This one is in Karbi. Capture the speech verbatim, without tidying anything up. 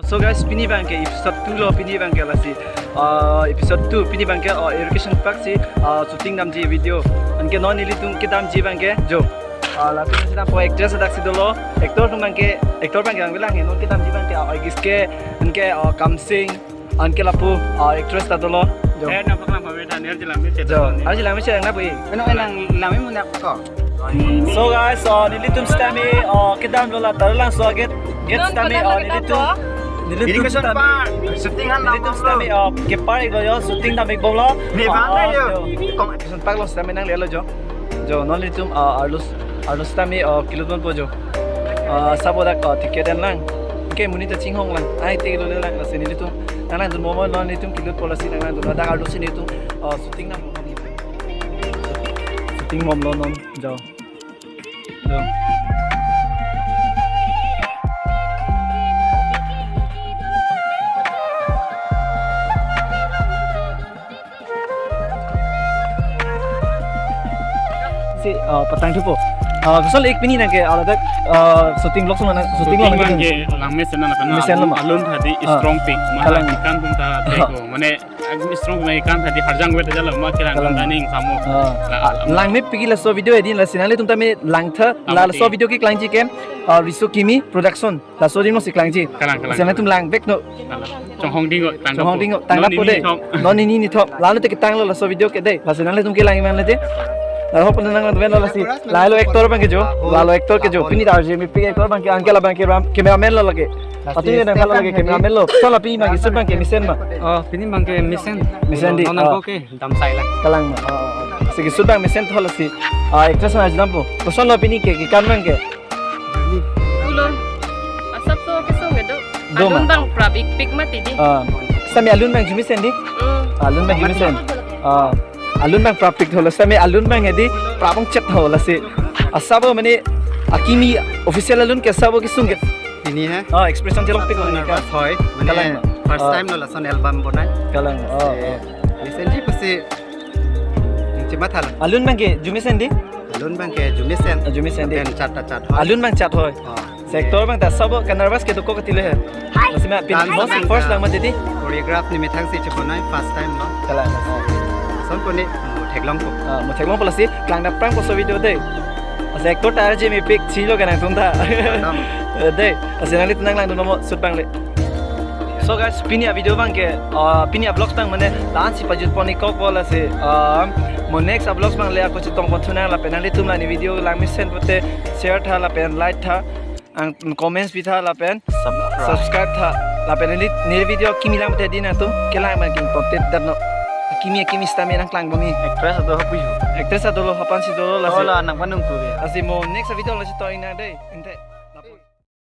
So guys, pini abangke episode two lo, pini abangke lasi. Ah, episode two, pini abangke, ah, Education Park si, ah, shooting damji video. Anke non nelitum kedamji abangke jo. Ah, latum si dampo actress adak si dolo. Actor atum abangke, actor abangke abang bilang he, non kedamji abangke, ah, Oigiske, anke, ah, Kamsing, anke lapu, ah, actress ta dolo. Jo. Eh, nampak lang pamit, Daniel jelang ni, Jo, cerita ni. Aji lang misi lang na bui. Ano, eh, lang, lang mo na ko. So guys, uh, nelitum sitame, uh, kedamlo la Taralangso a-gate, gate sitame, uh, nelitum, nelitum Education sitame, Park. Shooting han nelitum sitame, uh, kepar-iklo jo, shooting dam-ikbomlo. Ni bang na jo. Kong Education Park along sitame nanglelo jo. Jo, non nelitum, uh, arlus, arlus sitame, uh, kelutbompo jo. Uh, sabo dak, uh, ticket enlang. Anke monit ta chinghong lang. Ai te lo lang, lasi nelitum nanglangdunbom, non nelitum kelutpo lasi nanglangdun. Dak arlus si nelitum, uh, shooting dam. Shooting bomlo non, jo. Jo. Si, uh, patang thupo. Uh, kosonlo ik pini nangke, uh, ladak, uh, shooting vlog sung nang, shooting Shooting vlog nang abangke langmesen na, Langmesen lo ma? Alun thadi Ah. strong pik. Mane Kalang. Ikan atum ta teko. Mane, ag-, strong na ikan thadi harjang wet aja la ma kelang Kalang. Daning samo. Ah. La, la, Langmepik ke laso video edi, lasi nanglitum tame langtha, Tamo laso ti. Video keklangji ke, ah, Riso Kimi Production. Laso adim along si klangji. Kalang, kalang, Lasi nanglitum kalang. Langvek non. Kalang. Chonghong ding o, tang Chonghong kapo. Ding o, tang Non kapo nini dei. Nithom. Non nini nithom. Lalo te ketanglo laso video ke dei. Lasi nanglitum kelang man le dei. La hop nanglangdunlo lasi. Lahelo actor abangke jo. Lalo actor ke jo. Pini ta R J mepik actor abangke, anke labangke ram, cameraman lo lake. Atu ye nang halo lake cameraman lo. Sala pini abangke shoot abangke mesen ma? Oh, pini abangke mesen. Mesen dei, Non nang ah. Ko ke, dam sai lang. Kalang ma. Ah, ah, ah. Sige shoot abang mesen tho lasi. Ah, actress nang aji dampo. Kosonlo pini ke, kekan abangke? Pulo. Asapso kesung ke do. Do ma? Alun abang prap-ikpik mati dei. Ah. Sitame alun abang arjumesen dei? Hmm. Alun abang arjumesen. Ah. Alun abang prap-ik tho lasi, sitame alun abang edi prap-ongchot tho lasi. Asabo mane akimi official alun ke asabo kesung ke? Pini he? Oh, expression chelongpik lo ni ka. Nervous hoi. Mane Kalang ma? First Ah. Time lo lason album bonai. Kalang. Oh, Se, oh. Mesen ji pasi. Ningchi matha la. Alun abangke arjumesen dei? Alun abangke arjumesen. Arjumesen dei. Pen chat ta chat hoi. Alun abang chat hoi. Oh. Se actor abang ta asabo ke nervous ke dokok katile he. Lasi ma pini Dance most abang first ta lang mati dei. Choreograph ni methang si chebonai first time lo. Kalang. Son puni mo theklongpo. Ah, mo theklongpo lasi klang dam prangpo laso video dei. Lasi actor ta R J mepik chilo ke nangtum ta. Dam. Eh, dei, lasi nanglitum nanglangdunbom shoot abang le. So guys, pini a-video abangke, ah, pini a-vlogs abang mane la-an si pajutpon ikokpo lasi, ah, mo next a-vlogs abang le ako chetongpon thu nang lapen nanglitum la neli video langmesen pute share tha lapen like tha, ang comments pitha lapen Subscribe. Subscribe tha lapen neli, neli video kimi lang pute dei nangtum kelang abang king content dat no. Kimi kimi sitame nangklangbom he. Actress ado hapu ho. Actress adolo hapan si dolo lasi. Hola nang panung ku ya. Lasi mo next a-video lasi to ina dei. Inte.